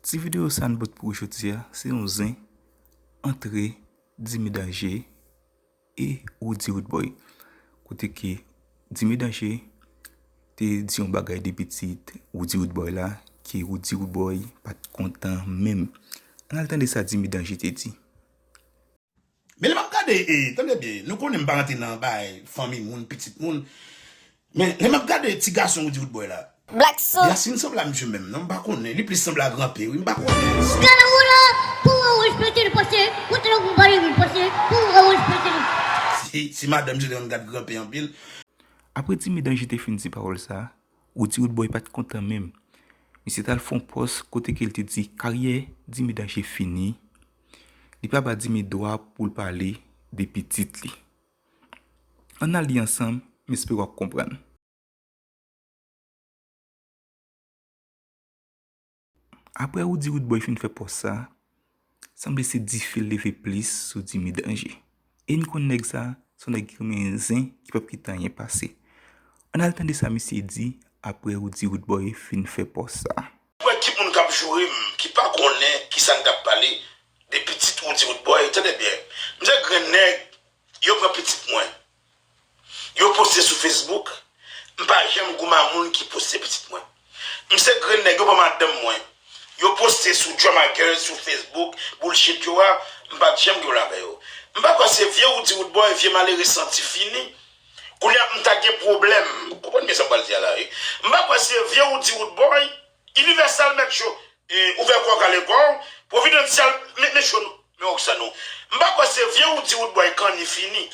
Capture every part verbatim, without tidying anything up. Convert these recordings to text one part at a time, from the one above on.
Ti videyo sa n pote pou ou jodi a, se yon zen antre Dimy Danger e Roody Roodboy. Kote ke Dimy Danger te di yon bagay de pitit Roody Roodboy la, ke Roody Roodboy pa t kontan menm. Ann al tande sa Dimy Danger te di. Men lè m ap gade, e, tande byen, nou konnen m pa rantre nan bagay fanmi moun, pitit moun. Men lè m ap gade ti gason Roody Roodboy la, Black Soul. Yasmine sanble a misye menm, non, m pa konnen. Li plis sanble a Granpe, wi, m pa konnen. Gade ou la, pou ou respekte li pase, pou ou pa li pase, pou ou respekte li. Si, si madanm misye te konn gad Granpe anpil. Apre Dimy Danger te fin di pawòl sa, Roody Roodboy pa t kontan menm. Misye t al fè yon pòs kote ke l te di karyè Dimy Danger fini. Li pa ba Dimy dwa pou l pale de pitit li. Ann al li ansanm, m espere w ap konprann. Apre Roody Roodboy fin fè pòs sa, sanble se dife l leve plis sou Dimy Danger. E n konn nèg sa, se yon nèg ki renmen zen, ki p ap kite anyen pase. Ann al tande sa misye di apre Roody Roodboy fin fè pòs sa. Mwen ki moun k ap joure m, ki pa konnen kisa n t ap pale de pitit Roody Roodboy, tande byen. M se grenn nèg, yo pran pitit mwen. Yo poste sou Facebook, m pa janm goumen a moun ki poste pitit mwen. M se grenn nèg, yo pran madanm mwen. Yo poste sou Drama Girls, sou Facebook, bullshit yo a, m pa t janm gen pwoblèm avè yo. M pa kwè se vye Roody Roodboy, vye malere santi fini. Kounye a m ta gen pwoblèm. Konprann byen sa m pral di a la, wi. M pa kwè se vye Roody Roodboy, Universal Metro, e, ouvè kò w, kale kò w, Providencial, men, men cho nou, men Roxanne nou. M pa kwè se vye Roody Roodboy kanni fini.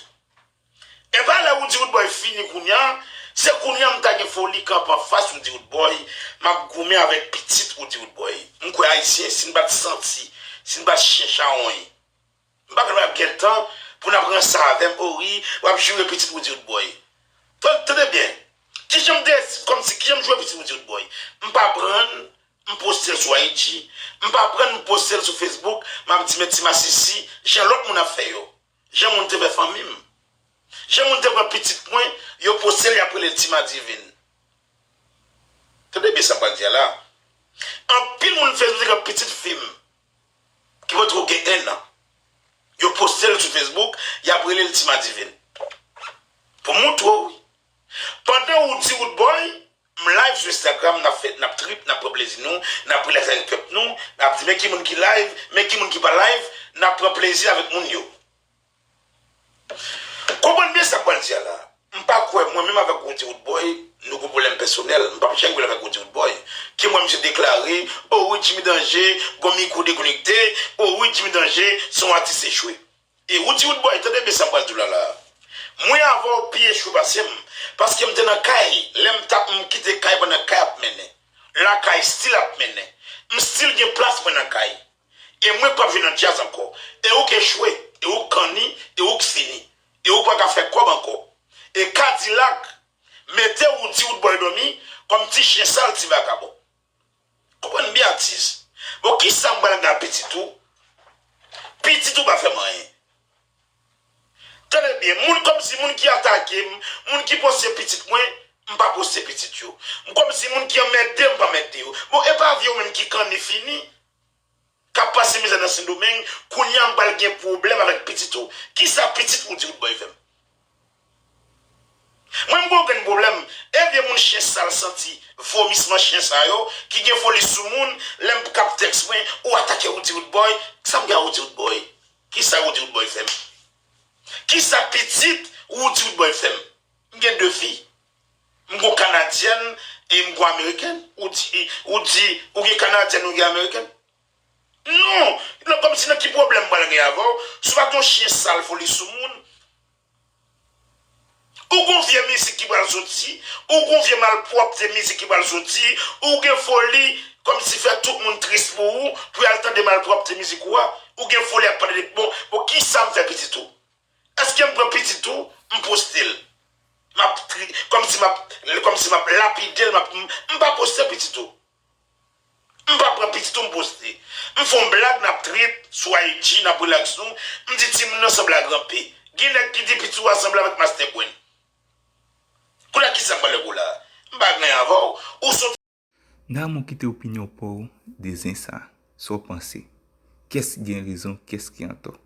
E pa lè Roody Roodboy fini kounye a, se kounye a m ta gen foli kanpe anfas Roody Roodboy, m ap goumen avèk pitit Roody Roodboy. M kwè Ayisyen, si n pa t santi, si n pa t chen chawony, m pa kwè n ap gen tan pou n ap ranse avè m, o wi, w ap joure pitit Roody Roodboy. Tan-, tande byen, kijan m de-, kòmsi, kijan m joure pitit Roody Roodboy? M pa pran l, m poste l sou I G, m pa pran l, m poste l sou Facebook, m ap di men ti masisi, jan lòt moun ap fè yo. Jan moun te fè fanmi m. Jan moun te pran pitit mwen, yo poste l, y ap rele l Ti Madivin. Tande byen sa m pral di a la. Anpil moun Facebook gen pitit fi m ki poko gen en an. Yo poste l sou Facebook, y ap rele l Ti Madivin. Pou m montre w, wi. Pandan Roody Roodboy, m live sou Instagram, n ap fè, n ap trip, n ap pran plezi nou, n ap relax avèk pèp nou, n ap di men ki moun ki live, men ki moun ki pa live, n ap pran plezi avèk moun yo. Konprann byen sa m pral di a la. M pa kwè mwen menm avèk Roody Roodboy, nou gon pwoblèm pèsonèl. M p ap janm gen pwoblèm avèk Roody Roodboy. Ke m wè misye deklare, o wi, Djimmy Danger, gon mikwo dekonekte, o wi, Djimmy Danger, se yon atis echwe. E Roody Roodboy, tande byen sa m pral di w la la. Mwen avè w pi echwe pase m, paske m te nan kay, lè m t ap, m kite kay pandan kay ap mennen. Lakay still ap mennen. M still gen plas mwen nan kay. E mwen k p ap jwe nan djaz ankò. E ou k echwe, e ou k kanni, e ou k fini. E ou pa ka fè kòb ankò. E Kadilak mete Roody Roodboy dòmi kòm ti chen sal, ti vakabon. Konprann byen, atis. Bon, kisa m pral gen ak pitit ou? Pitit ou pa fè m anyen. Tande byen, moun kòmsi moun ki atake m, moun ki poste pitit mwen, m pa poste pitit yo. M kòmsi moun ki anmède m, pa anmède yo. Bon, e pa vye ou menm ki kanni fini, k ap pase mizè nan Sendomeng, kounye a m pral gen pwoblèm avèk pitit ou. Kisa pitit Roody Roodboy fè m? Mwen m gon grenn pwoblèm. E vye moun chen sal santi vomisman chen sa yo, ki gen foli sou moun, lè m k ap tèks mwen, ou atake Roody Roodboy. Sa m gen a Roody Roodboy? Kisa Roody Roodboy fè m? Kisa pitit Roody Roodboy fè m? M gen de fi. M gon kanadyèn e m gon amerikèn. Ou di, ou di, ou gen kanadyèn, ou gen amerikèn? Non! Nan, kòmsi nan ki pwoblèm m pral gen avè w? Si w pa t yon chen sal foli sou moun, ou gon vye mizik ki pral soti, ou gon vye malpwòpte mizik ki pral soti, ou gen foli kòmsi fè tout moun tris pou ou, pou y al tande malpwòpte mizik ou a, ou gen foli ap pale de, bon, bon, kisa m fè pitit ou? Èske m pran pitit ou, m poste l? M ap tri-, kòmsi m ap, kòmsi m ap lapide l, m ap, m, m pa poste pitit ou. M pa pran pitit ou, m poste. M fè yon blag, n ap trip sou I G, n ap relax nou. M di timoun nan sanble a Granpe. Gen nèg ki di pitit ou a sanble avèk Master Brain. Kounye a kisa m pral regle w la? M pa gen anyen avè w. Ou sot N a mou kite opinyon pa w de zen sa. Sa w panse? Kiyès ki gen rezon, kiyès ki antò?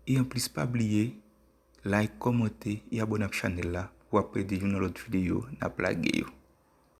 E anplis, pa bliye like, kòmante e abòne ak chanèl la pou w ap rete jwenn yon lòt videyo n ap lage yo.